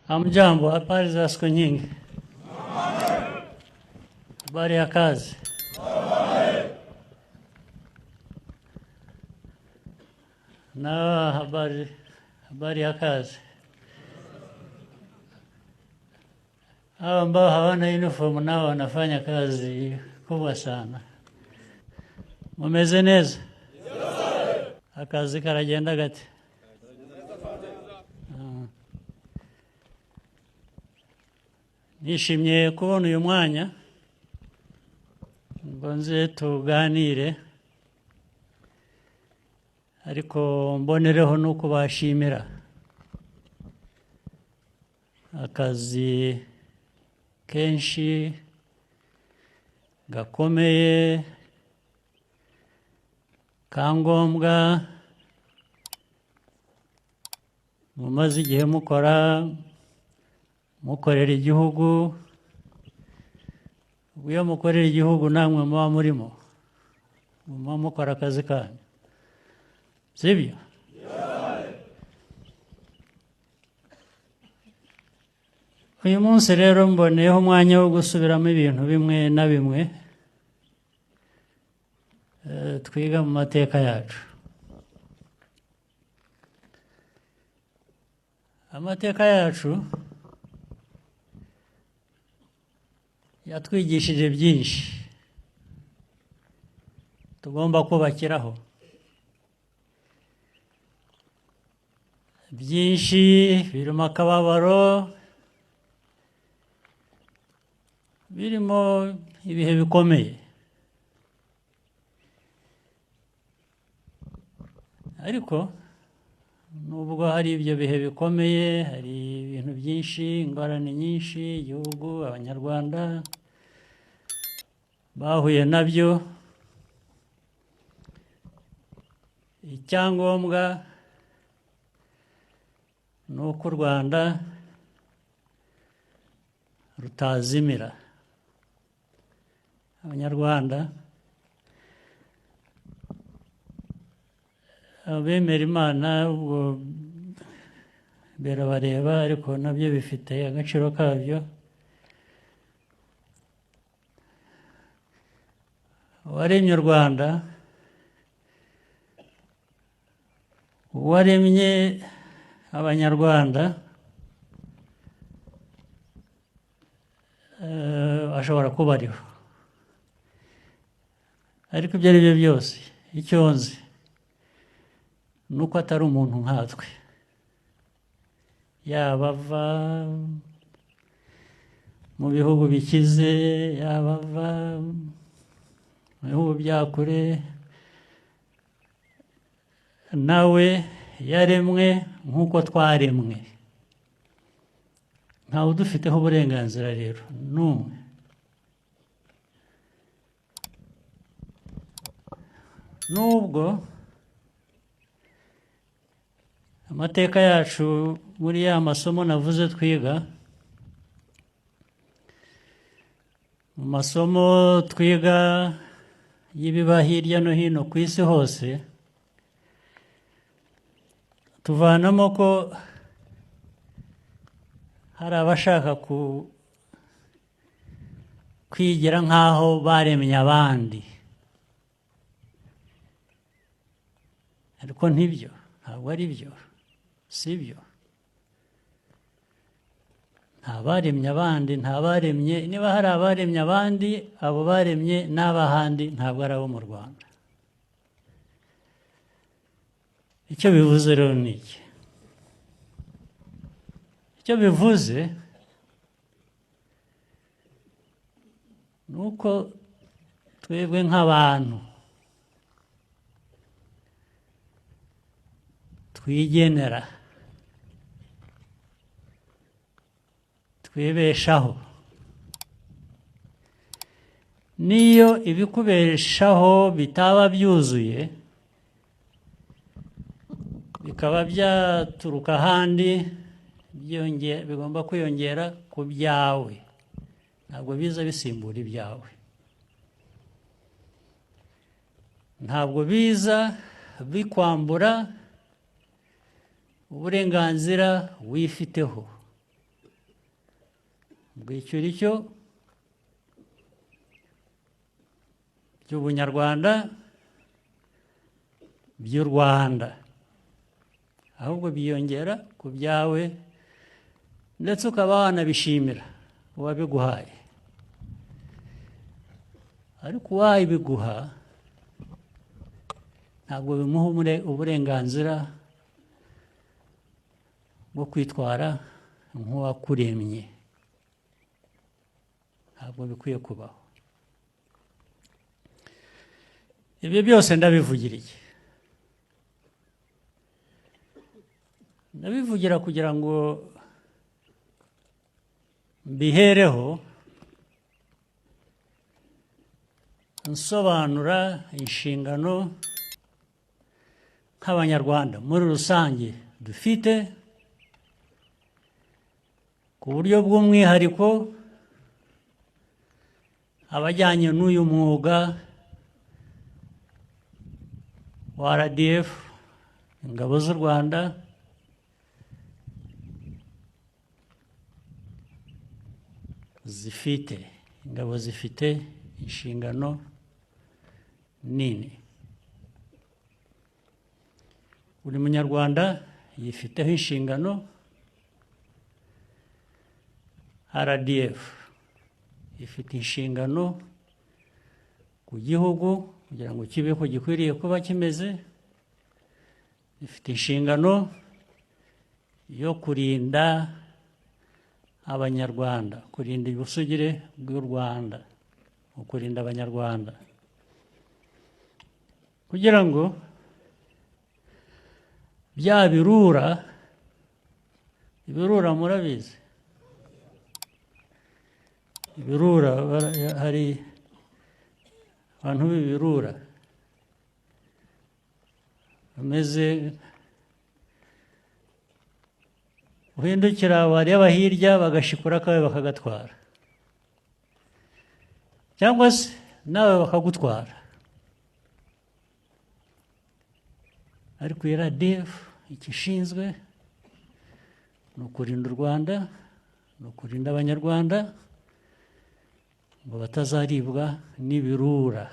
Hamjambo, habari za siku nyingi. Habari ya kazi. Na habari ya kazi. Hawa ambao hawana uniform nao wanafanya kazi kubwa sana. Mumeze neza? Akazi karagenda gate? Nishimiye kubona uyu mwanya ngo nze tuganire, ariko mbonereho no kubashimira akazi kenshi gakomeye ka ngombwa mumaze igihe mukora, mukorera igihugu. Iyo mukorera igihugu namwe muba murimo, muba mukora akazi kanyu, sibyo? Uyu munsi rero mboneyeho umwanya wo gusubiramo ibintu bimwe na bimwe twiga mu mateka yacu. Amateka yacu yatwigishije byinshi tugomba kubakiraho, byinshi birimo akababaro, birimo ibihe bikomeye, ariko nubwo hari ibyo bihe bikomeye, hari ibintu byinshi, ingorane nyinshi igihugu, abanyarwanda bahuye nabyo, icyangombwa ni uko u Rwanda rutazimira. Abanyarwanda abemera Imana ubwo birabareba, ariko nabyo bifite agaciro kabyo. Uwaremye u Rwanda, uwaremye abanyarwanda, ashobora kuba ariho, ariko ibyo ari byo byose icyo nzi nuko atari umuntu nkatwe, yaba ava mu bihugu bikize, yaba ava mu bihugu bya kure, nawe yaremwe nk'uko twaremwe, ntawe udufiteho uburenganzira rero n'umwe. Nubwo amateka yacu muri ya masomo navuze twiga, mu masomo twiga y'ibiba hirya no hino ku isi hose, tuvanamo ko hari abashaka kwigira nk'aho baremye abandi, ariko ntibyo, ntabwo ari byo, sibyo. Nta baremye abandi, nta baremye, niba hari abaremye abandi, abo baremye n'abahandi ntabwo ari abo mu Rwanda. Icyo bivuze rero ni iki? Icyo bivuze ni uko twebwe nk'abantu twigenera, twibeshaho. Niyo ibikubeshaho bitaba byuzuye, bikaba byaturuka ahandi, bigomba kwiyongera ku byawe, ntabwo biza bisimbura ibyawe, ntabwo biza bikwambura uburenganzira wifiteho. bw'icyo uri cyo, by'ubunyarwanda, by'u Rwanda, ahubwo byiyongera ku byawe, ndetse ukaba wanabishimira uwabiguhaye. Ariko uwabiguha ntabwo bimuha uburenganzira bwo kwitwara nk'uwakuremye, ntabwo bikwiye kubaho. Ibyo byose ndabivugira iki? Ndabivugira kugira ngo mbihereho nsobanura inshingano nk'Abanyarwanda muri rusange dufite, ku buryo bw'umwihariko abajyanye n'uyu mwuga wa RDF, ingabo z'u Rwanda, zifite ingabo zifite inshingano nini. Buri munyarwanda yifiteho inshingano. RDF ifite inshingano ku gihugu kugira ngo kibe ko gikwiriye kuba kimeze, ifite inshingano yo kurinda Abanyarwanda, kurinda ubusugire bw'u Rwanda, kurinda Abanyarwanda, kugira ngo bya birura, ibirura murabizi, ibirura, hari abantu b'ibirura bameze, uhindukira wareba hirya bagashikura kawe bakagatwara, cyangwa se nawe bakagutwara. Ariko RDF ikishinzwe ni ukurinda u Rwanda, ni ukurinda Abanyarwanda ngo batazaribwa n'ibirura.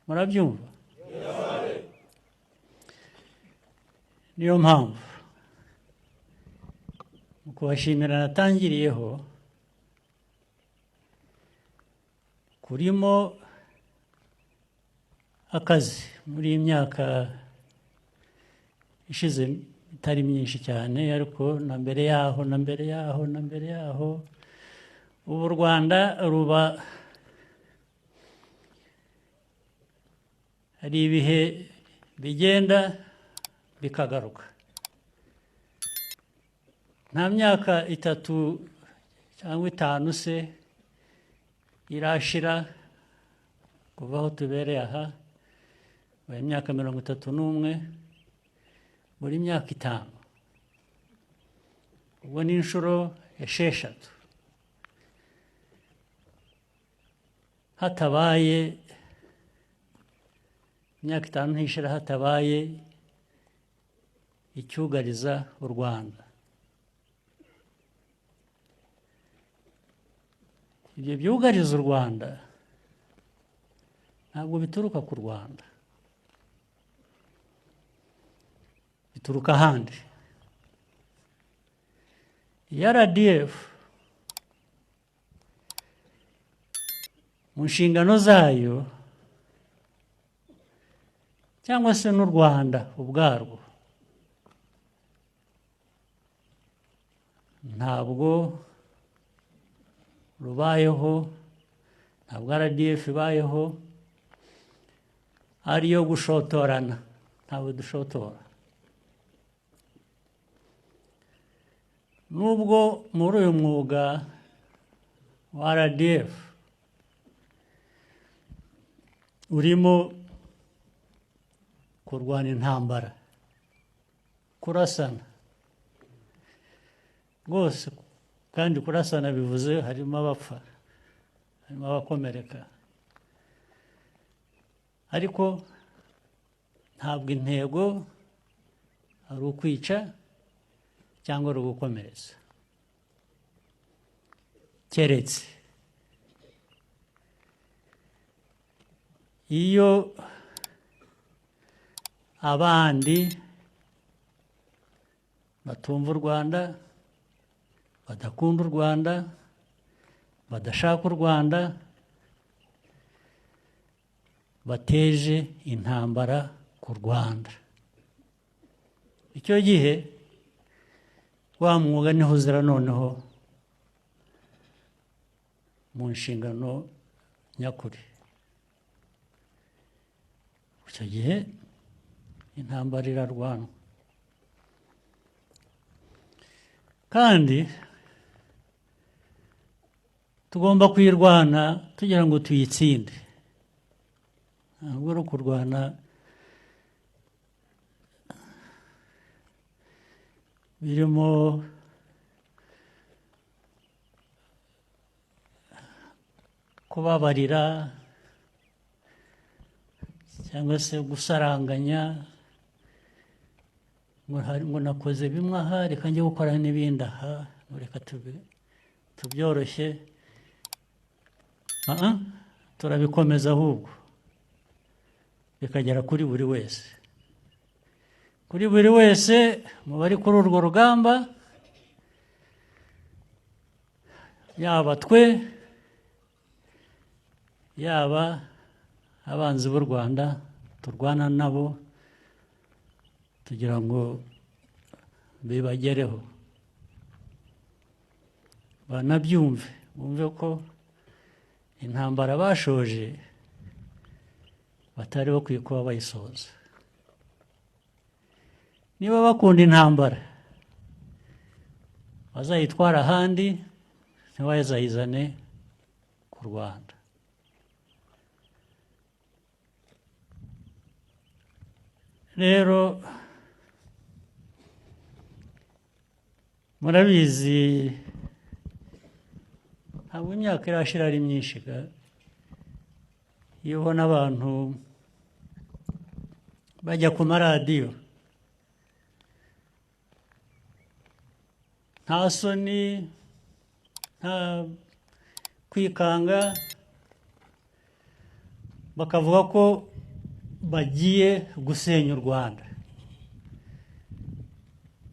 Murabyumva? Niyo mpamvu mu kubashimira natangiriyeho kurimo akazi muri iyi myaka ishize itari myinshi cyane, ariko na mbere yaho, na mbere yaho, na mbere yaho, ubu u Rwanda ruba hari ibihe bigenda bikagaruka. Nta myaka 3 cyangwa 5 se irashira kuva aho tubereye aha, buri myaka 31, buri myaka 5, ubwo ni inshuro 6 hatabaye imyaka 5 ntishira hatabaye icyugariza u Rwanda. Ibyo byugariza u Rwanda ntabwo bituruka ku Rwanda, bituruka ahandi. RDF mu nshingano zayo cyangwa se n'u Rwanda ubwarwo ntabwo rubayeho, ntabwo RDF ibayeho ariyo gushotorana, ntabwo dushotora. Nubwo muri uyu mwuga wa RDF urimo kurwana intambara, kurasana rwose, kandi kurasana bivuze harimo abapfa, harimo abakomereka, ariko ntabwo intego ari ukwica cyangwa ari ugukomeretsa. Keretse iyo abandi batumva u Rwanda, badakunda u Rwanda, badashaka u Rwanda, bateje intambara ku Rwanda. Icyo gihe wa mwuga niho uzira noneho mu nshingano nyakuri. Icyo gihe intambara irarwanwa, kandi tugomba kuyirwana tugira ngo tuyitsinde. Ntabwo ari ukurwana birimo kubabarira cyangwa se gusaranganya ngo nakoze bimwe aha, reka njye gukora n'ibindi aha, reka tubyoroshye. Turabikomeza ahubwo bikagera kuri buri wese, kuri buri wese mu bari kuri urwo rugamba, yaba twe, yaba abanzi b'u Rwanda turwana nabo tugira ngo bibagereho, banabyumve, bumve ko intambara bashoje batari bakwiye kuba bayisoza. Niba bakunda intambara bazayitwara ahandi, ntibayizayizane ku Rwanda. Rero murabizi ntabwo imyaka irashira ari myinshi, iyo ubona abantu bajya ku maradiyo nta soni, nta kwikanga, bakavuga ko bagiye gusenya u Rwanda,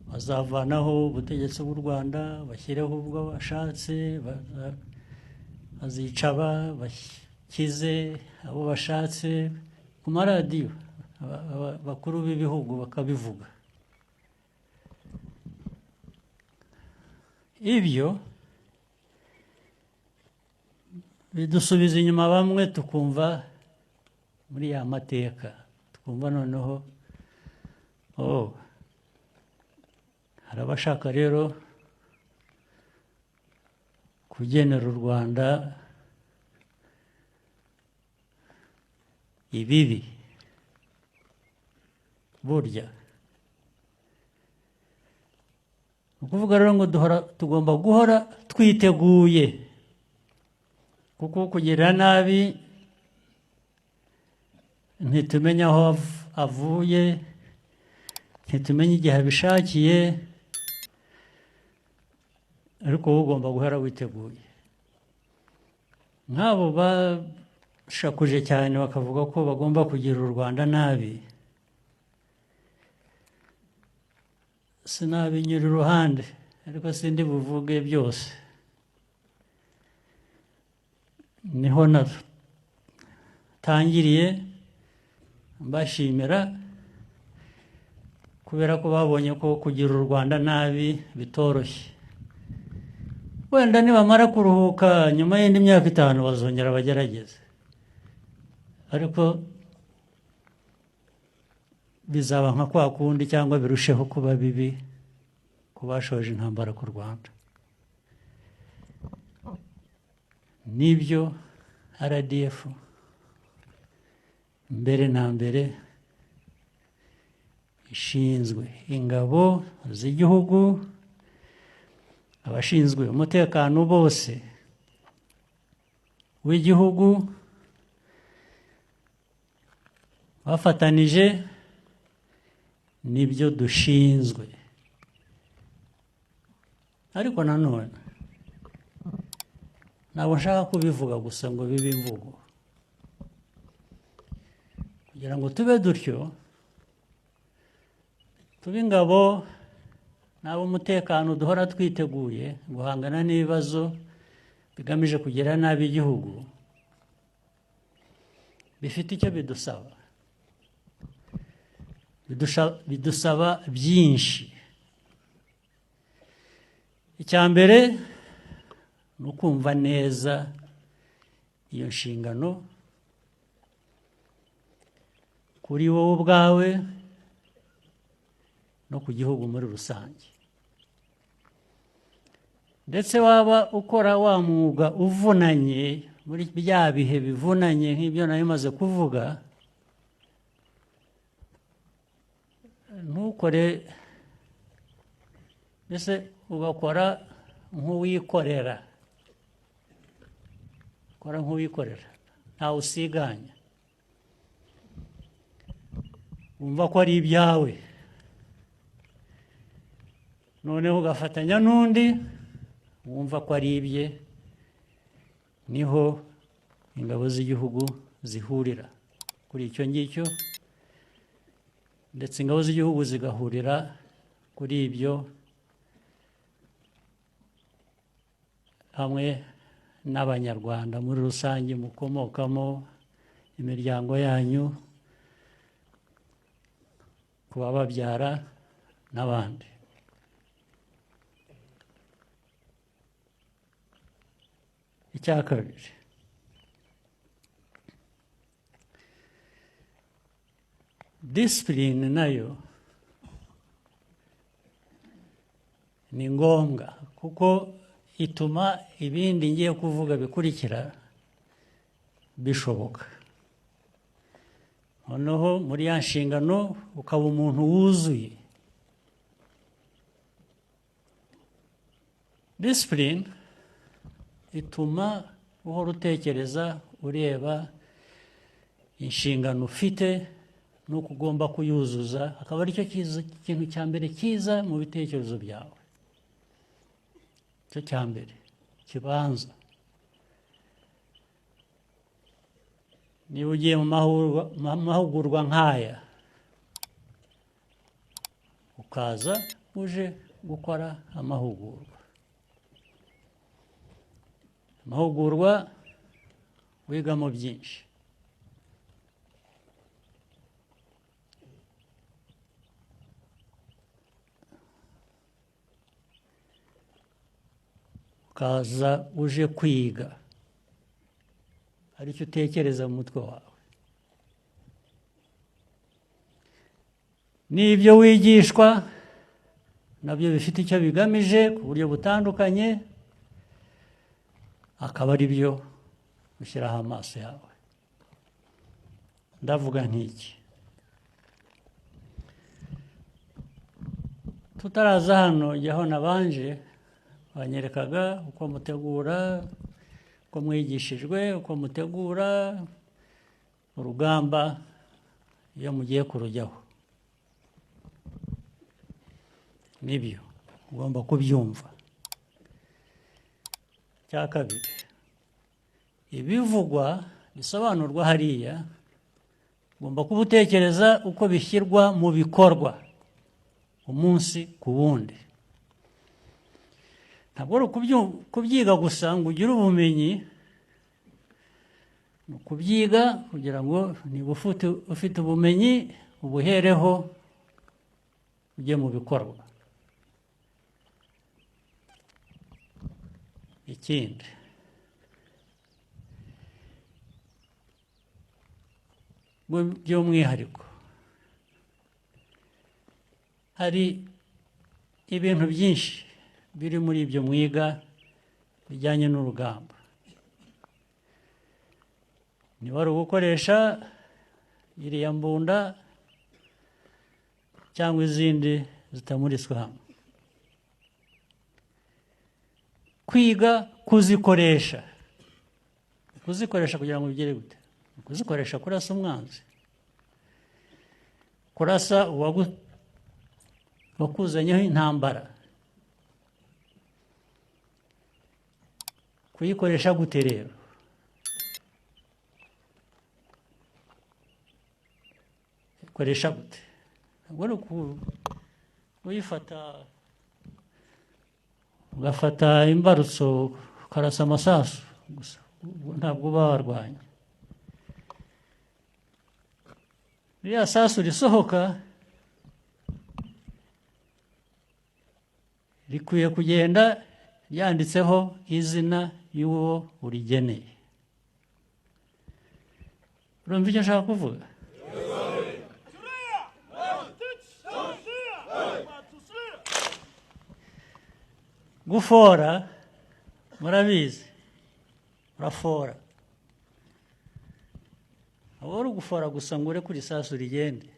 bazavanaho ubutegetsi bw'u Rwanda, bashyireho ubwo bashatse, bazica bakize abo bashatse, ku maradiyo bakuru b'ibihugu bakabivuga. Ibyo bidusubiza inyuma bamwe tukumva muri ya mateka, tukumva noneho hari abashaka rero kugenera u Rwanda ibibi. Burya ukuvuga rero ngo tugomba guhora twiteguye, kuko kugirira nabi ntitumenya aho avuye, ntitumenya igihe abishakiye, ariko wowe ugomba guhora witeguye. Nk'abo bashakuje cyane bakavuga ko bagomba kugira u Rwanda nabi, sinabinyura iruhande, ariko sindi buvuge byose. Niho natangiriye mbashimira kubera ko babonye ko kugira u Rwanda nabi bitoroshye. Wenda nibamara kuruhuka nyuma y'indi myaka 5 bazongera bagerageze, ariko bizaba nka kwa kundi cyangwa birusheho kuba bibi ku bashoje intambara ku Rwanda. Nibyo RDF mbere na mbere ishinzwe ingabo z'igihugu, abashinzwe umutekano bose w'igihugu bafatanije, nibyo dushinzwe. Ariko nanone Ntabwo nshaka kubivuga gusa ngo bibe imvugo. Kugira ngo tube dutyo, tube ingabo n'ab'umutekano duhora twiteguye guhangana n'ibibazo bigamije kugira nabi igihugu, bifite icyo bidusaba. Bidusaba byinshi. Icya mbere ni ukumva neza iyo nshingano kuri wowe ubwawe no ku gihugu muri rusange. Ndetse waba ukora wa mwuga uvunanye muri bya bihe bivunanye nk'ibyo nari maze kuvuga, ntukore mbese ugakora nk'uwikorera, ukora nk'uwikorera ntawe usiganya, wumva ko ari ibyawe, noneho ugafatanya n'undi wumva ko ari ibye. Niho ingabo z'igihugu zihurira kuri icyo ngicyo, ndetse ingabo z'igihugu zigahurira kuri ibyo hamwe n'Abanyarwanda muri rusange mukomokamo, imiryango yanyu, ku bababyara n'abandi. Icya kabiri, disipurine nayo ni ngombwa kuko ituma ibindi ngiye kuvuga bikurikira bishoboka. Noneho muri ya nshingano ukaba umuntu wuzuye. Disipurine ituma uhora utekereza, ureba inshingano ufite n'uko ugomba kuyuzuza, akaba aricyo kintu cya mbere cyiza mu bitekerezo byawe, cyo cya mbere kibanza. Niba ugiye mu mahugurwa nk'aya, ukaza uje gukora amahugurwa, amahugurwa wigamo byinshi. Ukaza uje kwiga, aricyo utekereza mu mutwe wawe, n'ibyo wigishwa nabyo bifite icyo bigamije ku buryo butandukanye, akaba ari byo ushyiraho amaso yawe. Ndavuga nk'iki, tutaraza hano jyaho nabanje banyerekaga uko mutegura, uko mwigishijwe, uko mutegura urugamba iyo mugiye kurujyaho. Nibyo ugomba kubyumva. Cya kabiri, ibivugwa bisobanurwa hariya ugomba kuba utekereza uko bishyirwa mu bikorwa umunsi ku wundi. Ntabwo ari kubyiga gusa ngo ugire ubumenyi, ni ukubyiga kugira ngo niba ufite ubumenyi ubuhereho ujye mu bikorwa. Ikindi, by'umwihariko hari ibintu byinshi biri muri ibyo mwiga bijyanye n'urugamba. Niba ari ugukoresha iriya mbunda cyangwa izindi zitamuritswe hamwe, kwiga kuzikoresha, kuzikoresha kugira ngo bigere gute? Kuzikoresha kurasa umwanzi, kurasa uwakuzanyeho intambara. Kuyikoresha gute rero? Koresha gute? Ntabwo ari kuyifata ugafata imbarutso ukarasa amasasu gusa, ntabwo uba warwanya. Ririya sasu risohoka rikwiye kugenda ryanditseho izina y'uwo urigeneye. Urumva icyo nshaka kuvuga? Gufora murabizi, urafora. Abo uri gufora gusa ngo ure kuri sasu rigende.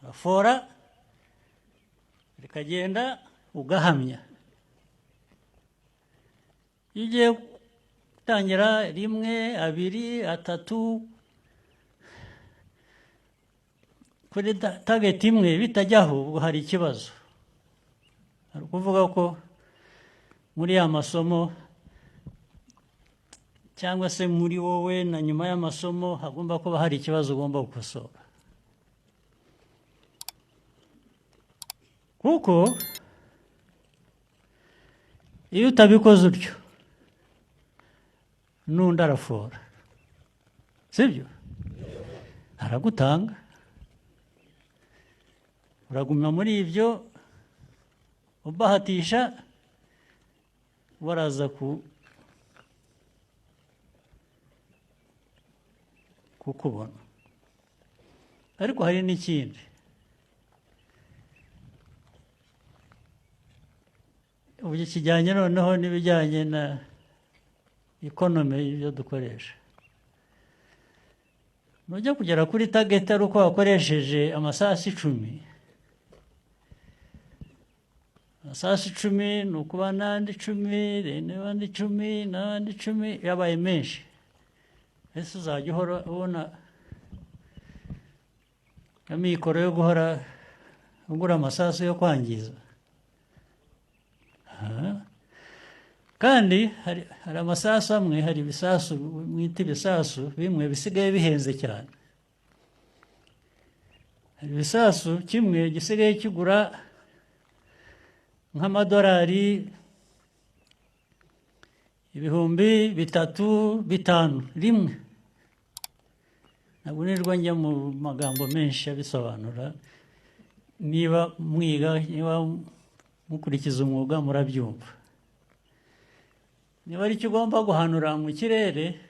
Urafora rikagenda ugahamya. Iyo ugiye gutangira rimwe, abiri, atatu kuri target imwe bitajyaho, ubwo hari ikibazo. Hari ukuvuga ko muri ya masomo cyangwa se muri wowe na nyuma y'amasomo hagomba kuba hari ikibazo ugomba gukosora. Kuko iyo utabikoze utyo n'undi arafora, sibyo? Aragutanga, uraguma muri ibyo ubahatisha, baraza kukubona. Ariko hari n'ikindi, ubu kijyanye noneho n'ibijyanye na economy y'ibyo dukoresha. Nujya kugera kuri target ari uko wakoresheje amasasu 10, amasasu 10 ni ukuba n'andi 10, n'andi 10, n'andi 10, yabaye menshi. Ese uzajya uhora ubona amikoro yo guhora ugura amasasu yo kwangiza? Kandi hari amasasu amwe, hari ibisasu mwita ibisasu bimwe bisigaye bihenze cyane. Hari ibisasu kimwe gisigaye kigura nk'amadolari 3,000 5,000 rimwe. Ntabwo nirwa njya mu magambo menshi abisobanura, niba mwiga, niba mukurikiza umwuga murabyumva. Niba ari cyo ugomba guhanura mu kirere,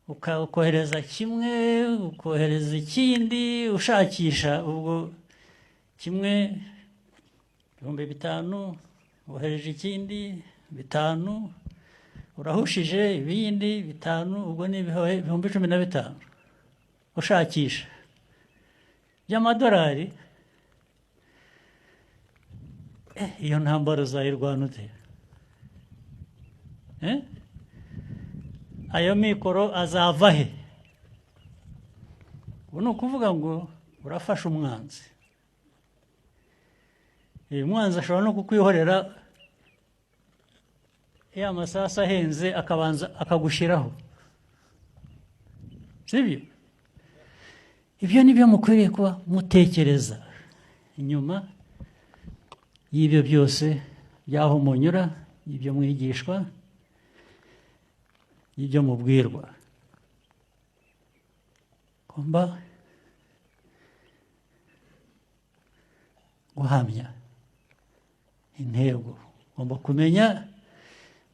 ukohereza kimwe, ukohereza ikindi, ushakisha, ubwo kimwe 5,000, wohereje ikindi 5, urahushije ibindi 5, ubwo ni 15,000 ushakisha by'amadolari. Iyo ntambaro uzayirwana ute? Ayo mikoro azava he? Ubu ni ukuvuga ngo urafasha umwanzi. Uyu mwanzi ashobora no kukwihorera ya masasu ahenze akabanza akagushiraho, sibyo? Ibyo nibyo mukwiriye kuba mutekereza inyuma y'ibyo byose by'aho munyura, ibyo mwigishwa, ibyo mubwirwa. Ugomba guhamya intego, ugomba kumenya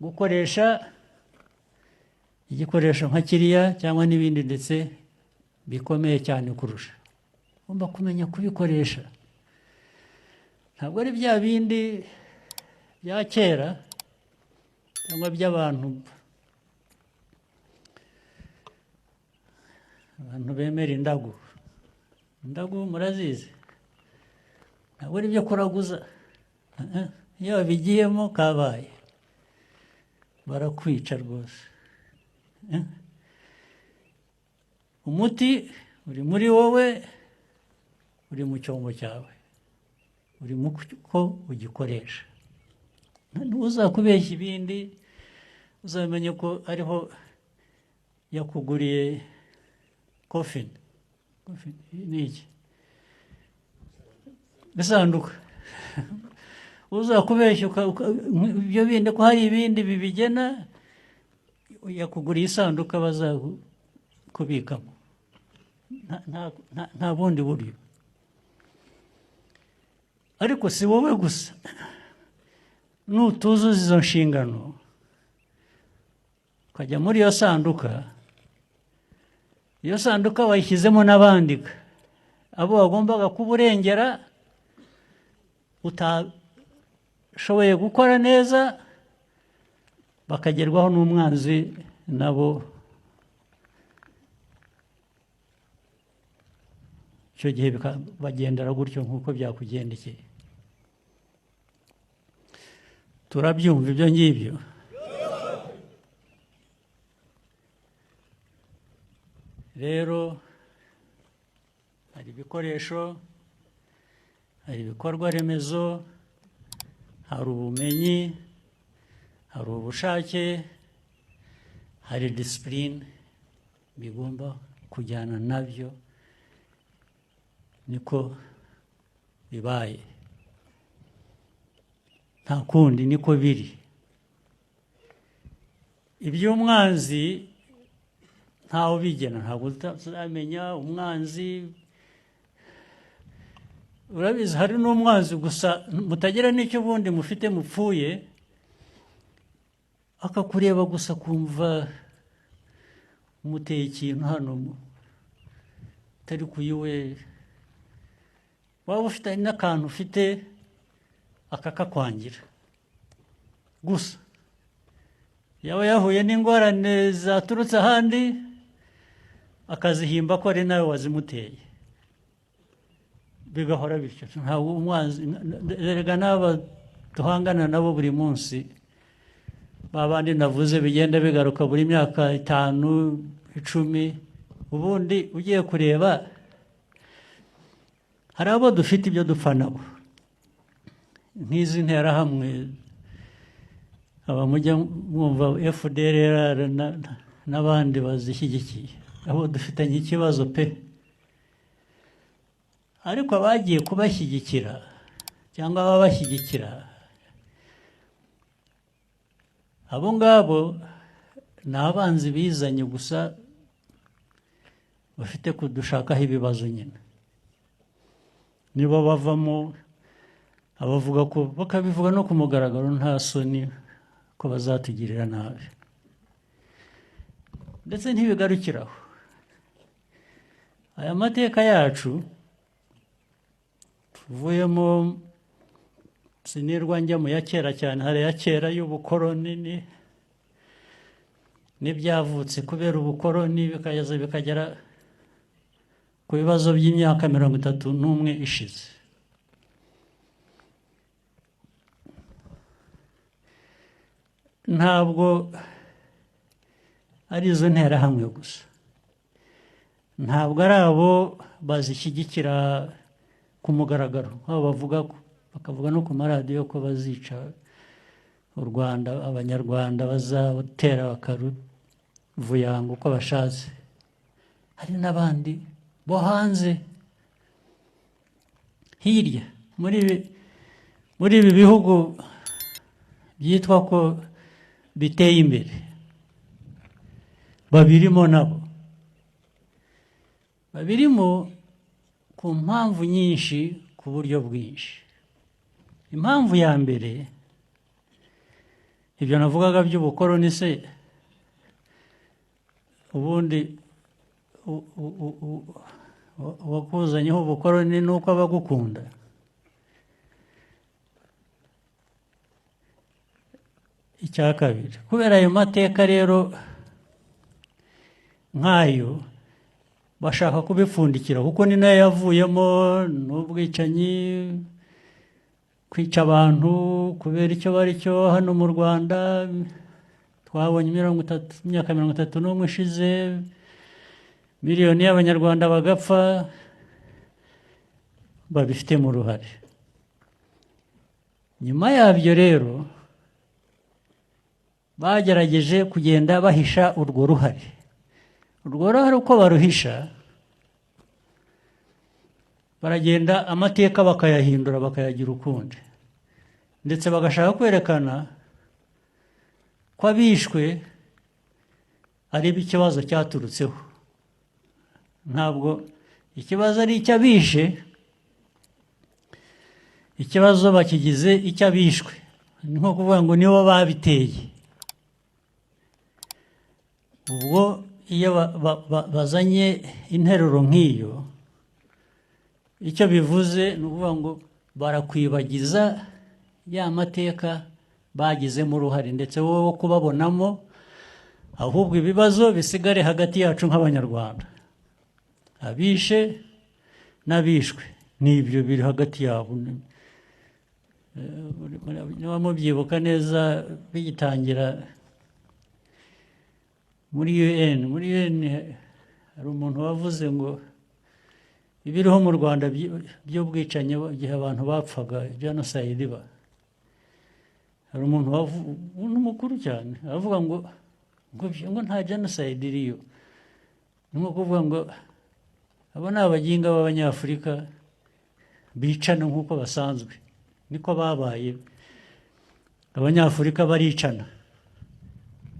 gukoresha igikoresho nka kiriya cyangwa n'ibindi ndetse bikomeye cyane kurusha. Ugomba kumenya kubikoresha. Ntabwo ari bya bindi bya kera cyangwa by'abantu abantu bemera indagu. Indagu murazizi, ntabwo ari ibyo kuraguza. Iyo babigiyemo kabaye barakwica rwose. Umuti uri muri wowe, uri mu cyombo cyawe, uri mu ko ugikoresha. Ntuzakubeshya ibindi, uzamenye ko ariho yakuguriye coffin. Coffin ni iki? Isanduka. Uzakubeshya ibyo bindi, ko hari ibindi bibigena, yakuguriye isanduka bazakubikamo. Nta bundi buryo. Ariko si wowe gusa, nutuzuza izo nshingano ukajya muri iyo sanduka, iyo sanduka wayishyizemo n'abandika, abo wagombaga kuba urengera utashoboye gukora neza, bakagerwaho n'umwanzi nabo. Icyo gihe bagendera gutyo nk'uko byakugendekeye. Turabyumva ibyo ngibyo. Rero hari ibikoresho, hari ibikorwa remezo, hari ubumenyi, hari ubushake, hari disipurine bigomba kujyana nabyo. Niko bibaye, nta kundi, niko biri. Iby'umwanzi ntawe ubigena, ntabwo tuzamenya umwanzi. Urabizi, hari n'umwanzi gusa mutagira n'icyo ubundi mufite mupfuye, akakureba gusa kumva umuteye ikintu hano utari kuyiwe, waba ufite n'akantu ufite akakakwangira gusa. Yaba yahuye n'ingorane zaturutse ahandi, akazihimba ko ari nawe wazimuteye, bigahora bityo. Ntabwo umwanzi, erega n'aba duhangana nabo buri munsi, ba bandi navuze bigenda bigaruka buri myaka 5, 10, ubundi ugiye kureba hari abo dufite ibyo dupfa nabo, nk'izi nterahamwe, aba mujya mwumva FDLR n'abandi bazishyigikiye, abo dufitanye ikibazo pe. Ariko abagiye kubashyigikira cyangwa ababashyigikira, abo ngabo ni abanzi bizanye gusa, bafite kudushakaho ibibazo nyine. Nibo bavamo abavuga ko bakabivuga no ku mugaragaro, nta soni, ko bazatugirira nabi. Ndetse ntibigarukiraho, aya mateka yacu tuvuyemo, sinirwa njya mu ya kera cyane, hari ya kera y'ubukoroni n'ibyavutse kubera ubukoroni, bikageza bikagera ku bibazo by'imyaka 31 ishize. Ntabwo ari izo nterahamwe gusa, ntabwo ari abo bazishyigikira ku mugaragaro, aho bavuga ko, bakavuga no ku maradiyo ko bazica u Rwanda, Abanyarwanda bazatera bakaruvuyanga uko bashatse. Hari n'abandi bo hanze hirya muri ibi bihugu byitwa ko biteye imbere, babirimo nabo, babirimo ku mpamvu nyinshi, ku buryo bwinshi. Impamvu ya mbere, ibyo navugaga by'ubukoroni se, ubundi wakuzanyeho ubukoroni nuko abagukunda. Icya kabiri, kubera ayo mateka rero nk'ayo bashaka kubipfundikira, kuko ni nayo yavuyemo n'ubwicanyi, kwica abantu kubera icyo bari cyo. Hano mu Rwanda twabonye imyaka 31 ishize, miliyoni y'Abanyarwanda bagapfa, babifitemo uruhare. Nyuma yabyo rero Bagerageje kugenda bahisha urwo ruhare. Urwo ruhare uko baruhisha, baragenda amateka bakayahindura, bakayagira ukundi, ndetse bagashaka kwerekana ko abishwe ari ikibazo cyaturutseho. Ntabwo ikibazo ari icy'abishe, ikibazo bakigize icy'abishwe. Ni nko kuvuga ngo nibo babiteye. Ubwo iyo bazanye interuro nk'iyo, icyo bivuze ni ukuvuga ngo barakwibagiza ya mateka bagizemo uruhare, ndetse wowe wo kubabonamo, ahubwo ibibazo bisigare hagati yacu nk'Abanyarwanda, abishe n'abishwe, n'ibyo biri hagati yabo. Niba mubyibuka neza, bigitangira muri UN hari umuntu wavuze ngo ibiriho mu Rwanda by'ubwicanyi, igihe abantu bapfaga, jenoside iba, hari umuntu mukuru cyane aravuga ngo nta jenoside iriyo. Ni nko kuvuga ngo abo ni abaginga b'Abanyafurika bicana nk'uko basanzwe, niko babaye. Abanyafurika baricana,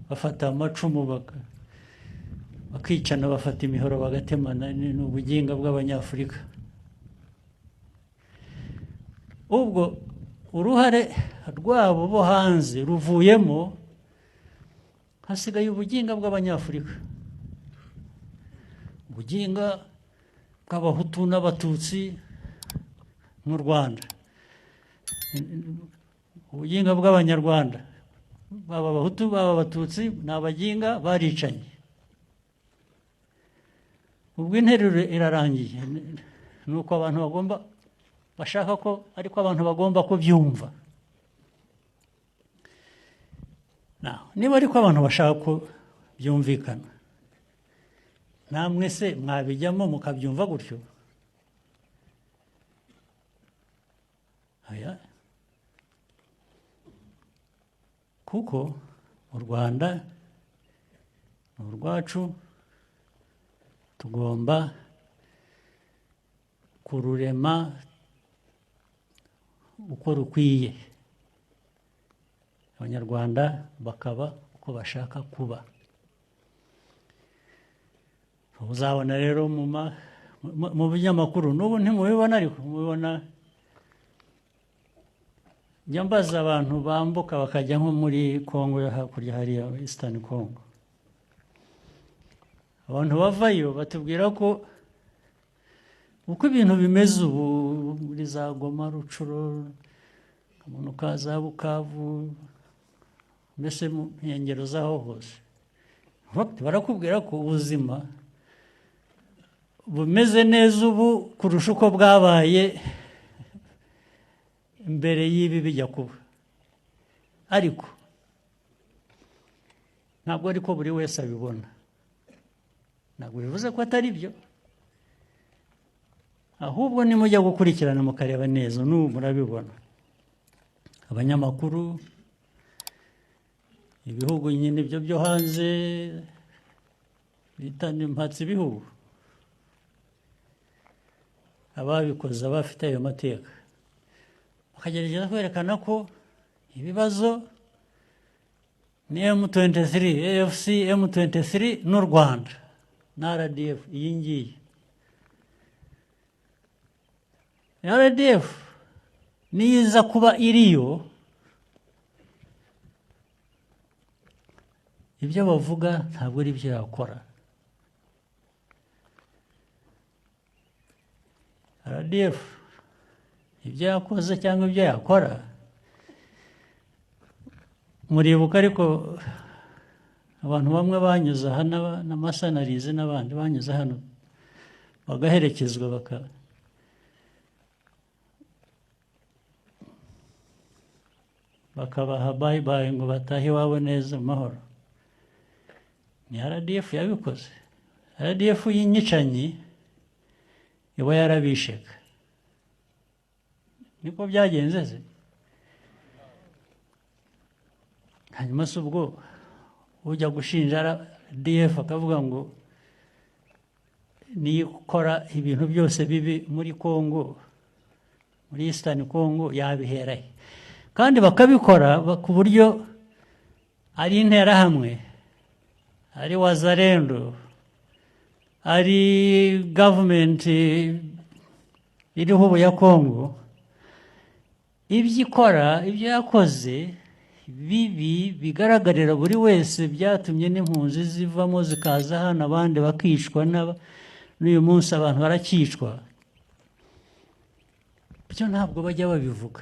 bafata amacumu bakicana, bafata imihoro bagatemana, ni ubuginga bw'Abanyafurika. Ubwo uruhare rwabo bo hanze ruvuyemo, hasigaye ubuginga bw'Abanyafurika, ubuginga bw'Abahutu n'Abatutsi mu Rwanda, ubuginga bw'Abanyarwanda, baba Abahutu baba Abatutsi, ni abaginga, baricanye. Ubwo interuro irarangiye. Ni uko abantu bagomba, bashaka ko, ariko abantu bagomba kubyumva. Niba ariko abantu bashaka ko byumvikana, namwe se mwabijyamo mukabyumva gutyo? Oya. Kuko u Rwanda ni urwacu, tugomba kururema uko rukwiye, Abanyarwanda bakaba uko bashaka kuba. Uzabona rero mu binyamakuru n'ubu ntimubibona, ariko mubibona. Njya mbaza abantu bambuka bakajya nko muri Kongo yo hakurya hariya, Eastern Congo, abantu bavayo batubwira ko uko ibintu bimeze ubu muri za Goma, Rucuro, Kamanuka, za Bukavu, mbese mu nkengero z'aho hose, barakubwira ko ubuzima bumeze neza ubu kurusha uko bwabaye mbere y'ibi bijya kuba. Ariko ntabwo ariko buri wese abibona. Ntabwo bivuze ko atari byo, ahubwo nimujya gukurikirana mukareba neza, n'ubu murabibona. Abanyamakuru, ibihugu nyine ibyo byo hanze bita impatsi ibihugu, ababikoze abafite ayo mateka bakagerageza kwerekana ko ibibazo ni M23, AFC M23 n'u Rwanda na RDF. Iyi ngiyi RDF niza kuba iriyo, ibyo bavuga ntabwo ari byo yakora. RDF ibyo yakoze cyangwa ibyo yakora, muribuka ariko abantu bamwe banyuze aha n'amasanarize n'abandi banyuze hano bagaherekezwa bakabaha bye bye ngo batahe iwabo neza mu mahoro. Ni RDF yabikoze. RDF y'inyicanyi iba yarabisheka. Niko byagenze se? Hanyuma se ubwo ujya gushinja RDF akavuga ngo niyo ikora ibintu byose bibi muri Congo, muri Eastern Congo, yabihera he? Kandi bakabikora ku buryo ari Interahamwe, ari Wazalendo, ari gavumenti iriho ubu ya Congo, ibyo ikora, ibyo yakoze bibi bigaragarira buri wese, byatumye n'impunzi zivamo zikaza hano, abandi bakicwa, n'uyu munsi abantu barakicwa. Byo ntabwo bajya babivuga,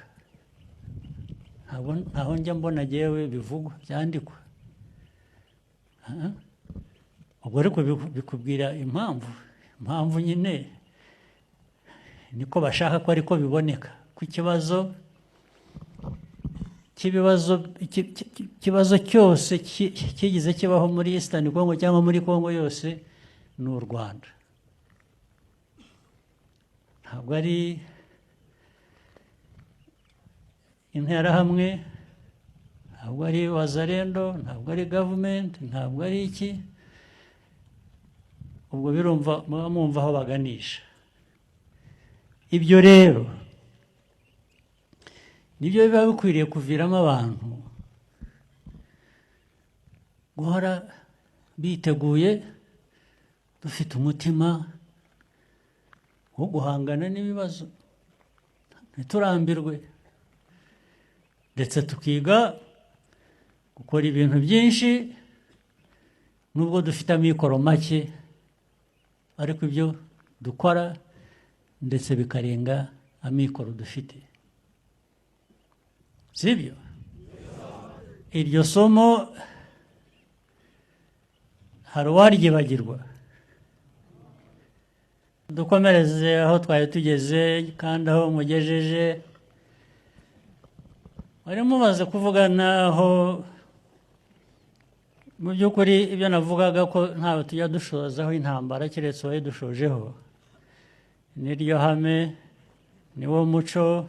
ntabwo ntaho njya mbona jyewe bivugwa, byandikwa. Ah. Ubwo ariko bikubwira impamvu nyine niko bashaka ko ariko biboneka, ko ikibazo cy'ibibazo ikibazo cyose kigize kibaho muri Eastern Congo cyangwa muri Congo yose ni u Rwanda, ntabwo ari Interahamwe, ntabwo ari Wazalendo, ntabwo ari gavumenti, ntabwo ari iki. Ubwo birumva, muba mwumva aho baganisha. Ibyo rero nibyo biba bikwiriye kuviramo abantu guhora biteguye, dufite umutima wo guhangana n'ibibazo, ntiturambirwe, ndetse tukiga gukora ibintu byinshi nubwo dufite amikoro make, ariko ibyo dukora ndetse bikarenga amikoro dufite. Sibyo? Iryo somo hari uwaryibagirwa? Dukomereze aho twari tugeze kandi aho mugejeje. Wari mumaze kuvuga naho mu by'ukuri ibyo navugaga ko ntawe tujya dushozaho intambara keretse uwayidushojeho, niryo hame, niwo muco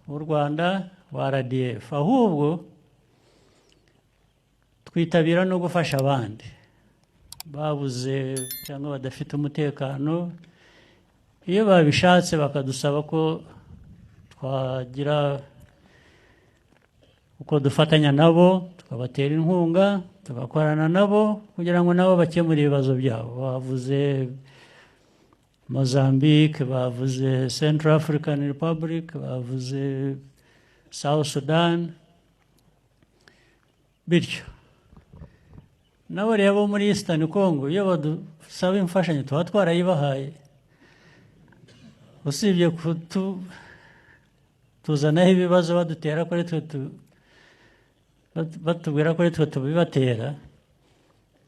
w'u Rwanda wa RDF. Ahubwo twitabira no gufasha abandi babuze cyangwa badafite umutekano. Iyo babishatse bakadusaba ko twagira uko dufatanya nabo, tukabatera inkunga, tugakorana nabo kugira ngo nabo bakemure ibibazo byabo. Bavuze Mozambique, bavuze Central African Republic, bavuze South Sudan, bityo nabo rero bo muri Eastern Congo iyo badusaba imfashanyo tuba twarayibahaye. Usibye tuzanaho ibibazo badutera ko ari twe batubwira ko ari twe tubibatera,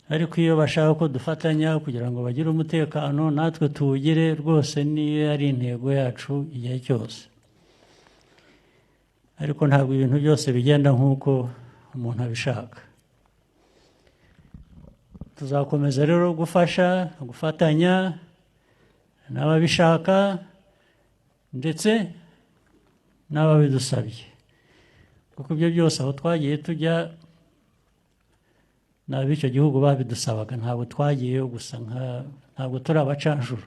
ariko iyo bashaka ko dufatanya kugira ngo bagire umutekano natwe tuwugire rwose, niyo ari intego yacu igihe cyose. Ariko ntabwo ibintu byose bigenda nk'uko umuntu abishaka. Tuzakomeza rero gufasha, gufatanya n'ababishaka ndetse n'ababidusabye, kuko ibyo byose aho twagiye tujya ni ab'icyo gihugu babidusabaga. Ntabwo twagiyeyo gusa, ntabwo turi abacanshuro.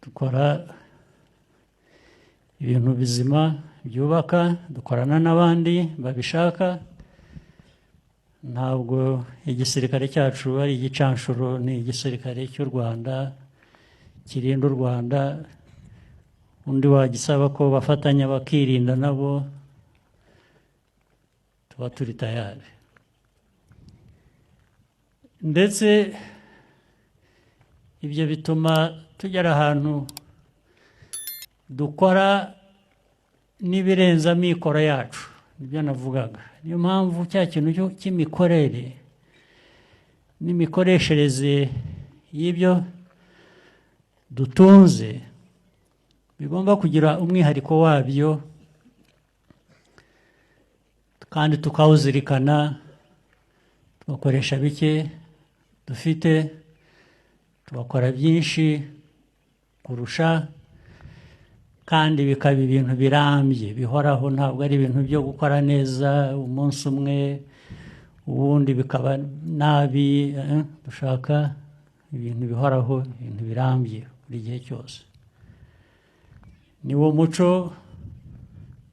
Dukora ibintu bizima byubaka, dukorana n'abandi babishaka. Ntabwo igisirikare cyacu ari igicanshuro, ni igisirikare cy'u Rwanda kirinda u Rwanda. Undi wagisaba ko bafatanya bakirinda nabo, tuba turi tayari. Ndetse ibyo bituma tugera ahantu dukora n'ibirenze amikoro yacu, nibyo navugaga. Niyo mpamvu cya kintu cy'imikorere n'imikoreshereze y'ibyo dutunze bigomba kugira umwihariko wabyo, kandi tukawuzirikana, tugakoresha bike dufite tugakora byinshi kurusha. Kandi bikaba ibintu birambye, bihoraho, ntabwo ari ibintu byo gukora neza umunsi umwe, ubundi bikaba nabi. Dushaka ibintu bihoraho, ibintu birambye buri gihe cyose. Ni wo muco,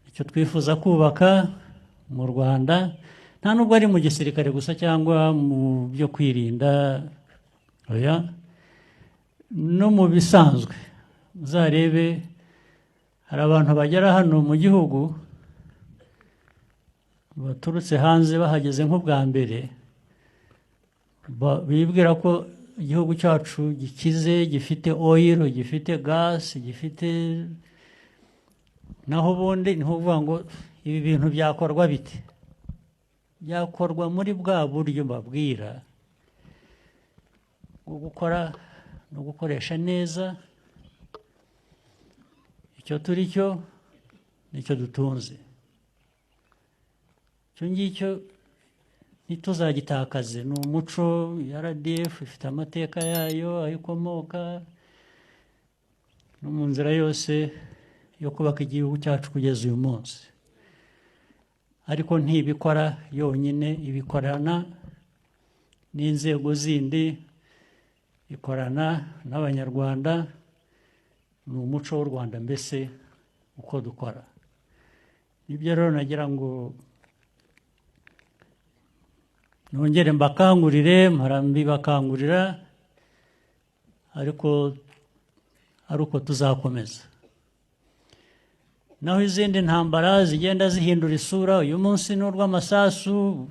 icyo twifuza kubaka mu Rwanda. Nta nubwo ari mu gisirikare gusa cyangwa mu byo kwirinda, oya, no mu bisanzwe. Uzarebe, hari abantu bagera hano mu gihugu baturutse hanze, bahageze nk'ubwa mbere, bibwira ko igihugu cyacu gikize, gifite oil, gifite gas, gifite. Naho ubundi ni ukuvuga ngo ibi bintu byakorwa bite? Byakorwa muri bwa buryo mbabwira bwo gukora no gukoresha neza icyo turi cyo n'icyo dutunze. Icyo ngicyo ntituzagitakaze, ni umuco. RDF ifite amateka yayo, aho ikomoka, no mu nzira yose yo kubaka igihugu cyacu kugeza uyu munsi. Ariko ntibikora yonyine, ibikorana n'inzego zindi, ikorana n'Abanyarwanda. Ni umuco w'u Rwanda mbese uko dukora. Nibyo rero nagira ngo nongere mbakangurire, mpora mbibakangurira, ariko ari uko tuzakomeza. Naho izindi ntambara zigenda zihindura isura, uyu munsi ni urw'amasasu,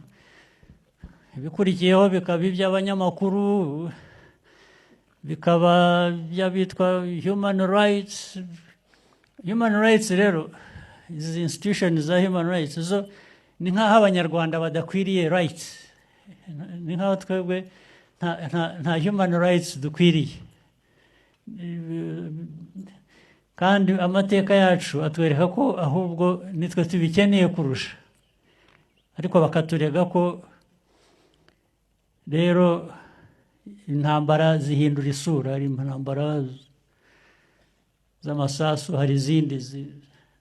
ibikurikiyeho bikaba iby'abanyamakuru, bikaba iby'abitwa human rights. Human rights rero, izi institution za human rights zo ni nk'aho Abanyarwanda badakwiriye rights, ni nk'aho twebwe nta human rights dukwiriye. Kandi amateka yacu atwereka ko ahubwo nitwe tubikeneye kurusha, ariko bakaturega ko. Rero intambara zihindura isura. Hari intambara z'amasasu, hari izindi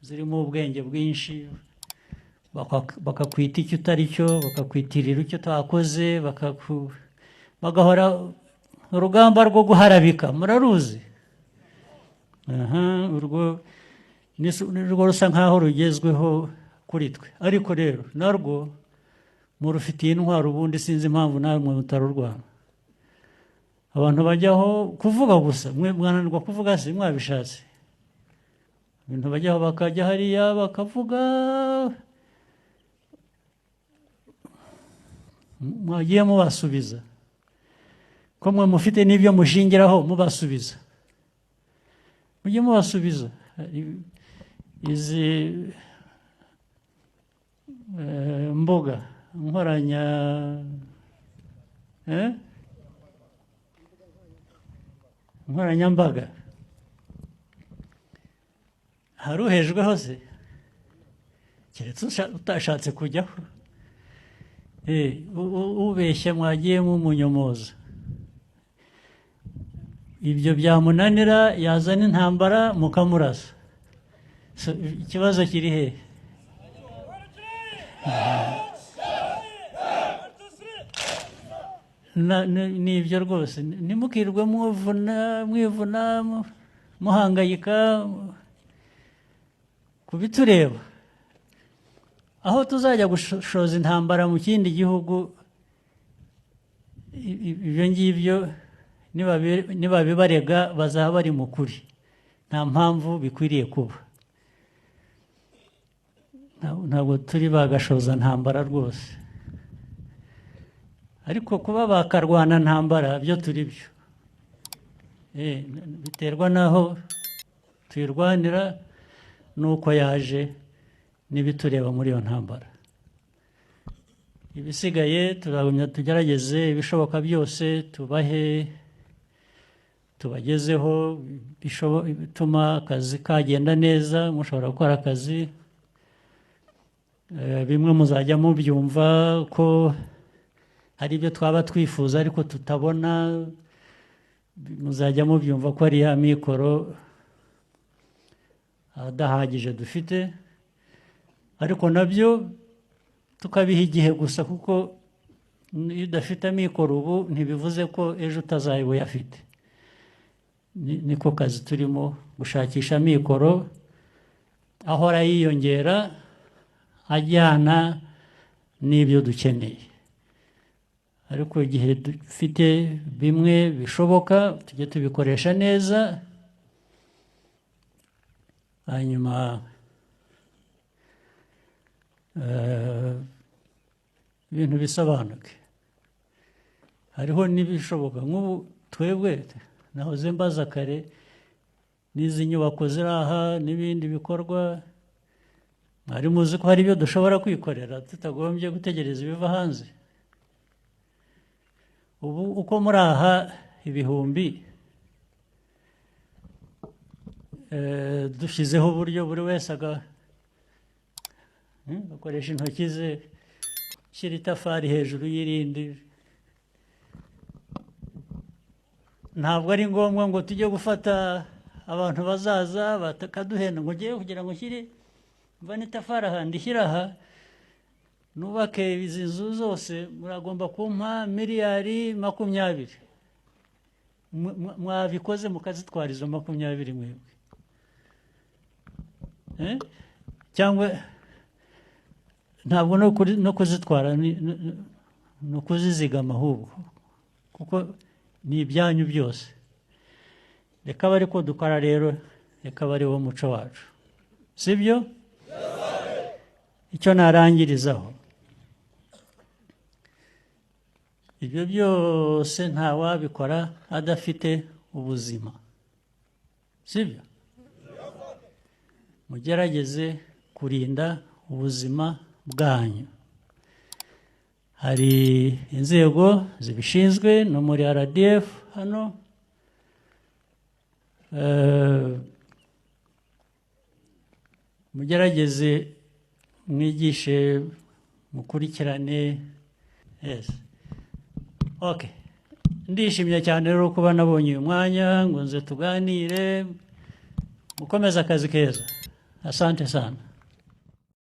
zirimo ubwenge bwinshi, bakakwita icyo utari cyo, bakakwitirira icyo utakoze, bagahora urugamba rwo guharabika, muraruzi. Aha, urwo ni rwo rusa nkaho rugezweho kuri twe. Ariko rero narwo murufitiye intwaro. Ubundi sinzi impamvu namwe mutarurwana. Abantu bajyaho kuvuga gusa, mwe mwananirwa kuvuga si mwabishatse. Ibintu bajyaho, bakajya hariya bakavuga, mwagiye mubasubiza, ko mwe mufite n'ibyo mushingiraho mubasubiza? Mujye mubasubiza. Izi mbuga nkoranya, eh? Nkoranyambaga, hari uhejweho se, keretse utashatse kujyaho? Ubeshya mwagiye mumunyomoza. Ibyo byamunanira, yazana intambara mukamurasa. So, ikibazo kiri hehe? Ni ibyo rwose. Ntimukirwe mwivuna, mwivuna, muhangayika ku bitureba. Aho tuzajya gushoza intambara mu kindi gihugu, ibyo ngibyo nibabibarega bazaba bari mu kuri. Nta mpamvu bikwiriye kuba. Ntabwo turi bagashoza ntambara rwose, ariko kuba bakarwana ntambara byo turi byo. Biterwa n'aho tuyirwanira n'uko yaje n'ibitureba muri iyo ntambara. Ibisigaye turagumya tugerageze ibishoboka byose, tubahe, tubagezeho bituma akazi kagenda neza, mushobora gukora akazi. Bimwe muzajya mubyumva ko hari ibyo twaba twifuza ariko tutabona, muzajya mubyumva ko ari ya mikoro. Adahagije dufite, ariko nabyo tukabiha igihe gusa, kuko iyo udafite amikoro ubu ntibivuze ko ejo utazaba uyafite. Niko kazi turimo, gushakisha amikoro ahora yiyongera ajyana n'ibyo dukeneye. Ariko igihe dufite bimwe bishoboka, tujye tubikoresha neza, hanyuma ibintu bisobanuke. Hariho n'ibishoboka nk'ubu twebwe nahoze mbaza kare, n'izi nyubako ziri aha n'ibindi bikorwa, mwari muzi ko hari ibyo dushobora kwikorera tutagombye gutegereza ibiva hanze? Ubu uko muri aha ibihumbi, dushyizeho uburyo buri wese agakoresha intoki ze, shyira itafari hejuru y'irindi, ntabwo ari ngombwa ngo tujye gufata abantu bazaza bakaduhenda ngo ngiye kugira ngo nshyire mvane itafari aha ndishyire aha nubake izi nzu zose, muragomba kumpa miliyari 20. Mwabikoze mukazitwara izo 20 mwebwe, eh? Cyangwa ntabwo no kuzitwara ni ukuzizigama ahubwo, kuko ni ibyanyu byose. Reka abe ariko dukora rero, reka abe ari wo muco wacu, sibyo? Icyo narangirizaho, ibyo byose ntawabikora adafite ubuzima, sibyo? Mugerageze kurinda ubuzima bwanyu. Hari inzego zibishinzwe no muri RDF hano, mugerageze mwigishe, mukurikirane. Yes. Okay. Ndishimye cyane rero kuba nabonye uyu mwanya ngo nze tuganire. Mukomeze akazi keza. Asante sana.